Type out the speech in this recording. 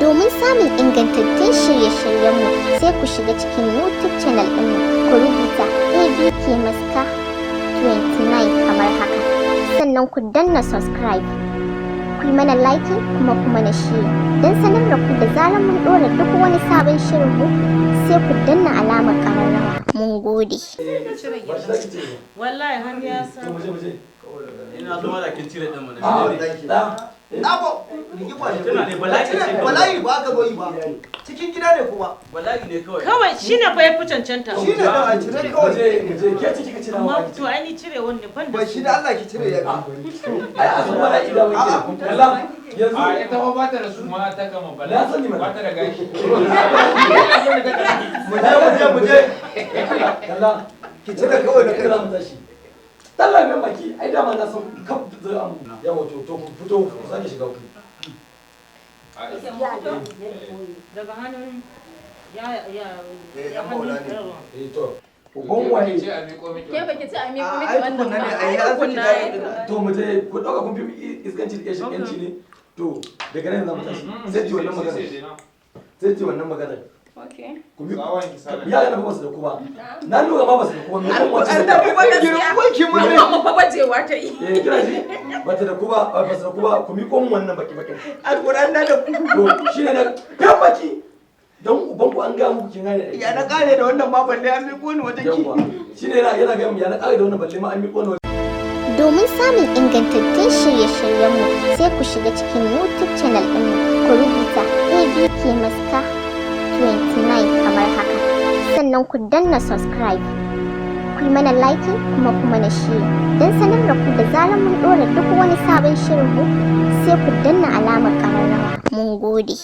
Domin samun ingantattun shirye-shiryenmu, sai ku shiga cikin YouTube channel ɗinmu, ku rubuta ABK Maska 29 kamar haka. Sannan ku danna subscribe. Ku yi mana liking kuma ku mana share. Don sanar da ku da zarar mun ɗora duk wani sabon shirinmu, sai ku danna alamar ƙararrawa. Mun gode. Ba shi zaki ce ba. Wallahi har ya sa. To, muje, muje. Ina zama da kin cire din mana. A Menene? da. Nabo, rigima ne. Tana ne bala'i ce kawai. Bala'i ba aka zo yi ba. Cikin gida ne kuma. Bala'i ne kawai. Kawai shine fa ya fi cancanta. Shi ne da a cire kawai. Muje, muje. Ke ciki ka cire Amma wa. to ai ni cire wanne ban da Ba shi da Allah ki cire ya. Ai a san bala'i da muke. Kalla yanzu. A ita fa ba ta da su ma ta gama bala'i. Na sani mana. Ba ta da gashi. Mu je, mu je, mu je. Kalla. Ki cire kawai da kai za kai. mu tashi. Tallafin baki, ai dama na san kaf zai amu. Yawa, to ku fito ku sake shiga ku. Daga hannun ya ya Eh, ya yan maula ne. Eh, to. Uban waye? Ce a miƙo miki. Ke baki ci a miƙo A miki ai wannan tukunna ne ba. ai ya saki Tukunna daɗi ya din. To, mu je ku dauka kun fi iskanci da yanci ne. To, daga nan za mu tashi. Sai ci wannan magana. Sai ci wannan magana. Okay. Ku mi Tsawon ki sana. Ya ga na ba su da ku ba. Na lura ma ba su da ku ba. Me kun wace? An da kuma girman ki mun ne. Amma fa bajewa ta yi. Eh, kina ji? Ba ta da ku ba, ba su da ku ba. Ku miƙo min wannan baki bakin. Alƙur'an na da ku. To, shine na kan baki. Don uban ku an ga muku kin gane. Ya na kare da wannan ma balle an miƙo ni wajen ki. Yawwa. Shine yana ga ya na kare da wannan balle ma an miƙo ni. Domin samun ingantattun shirye-shiryenmu, sai ku shiga cikin YouTube channel ɗinmu, ku rubuta ABK Maska 29 kamar haka. Sannan ku danna subscribe. Ku yi mana liking kuma ku mana share. Don sanar da ku da zarar mun ɗora duk wani sabon shirinmu, sai ku danna alamar ƙararrawa. Mun gode.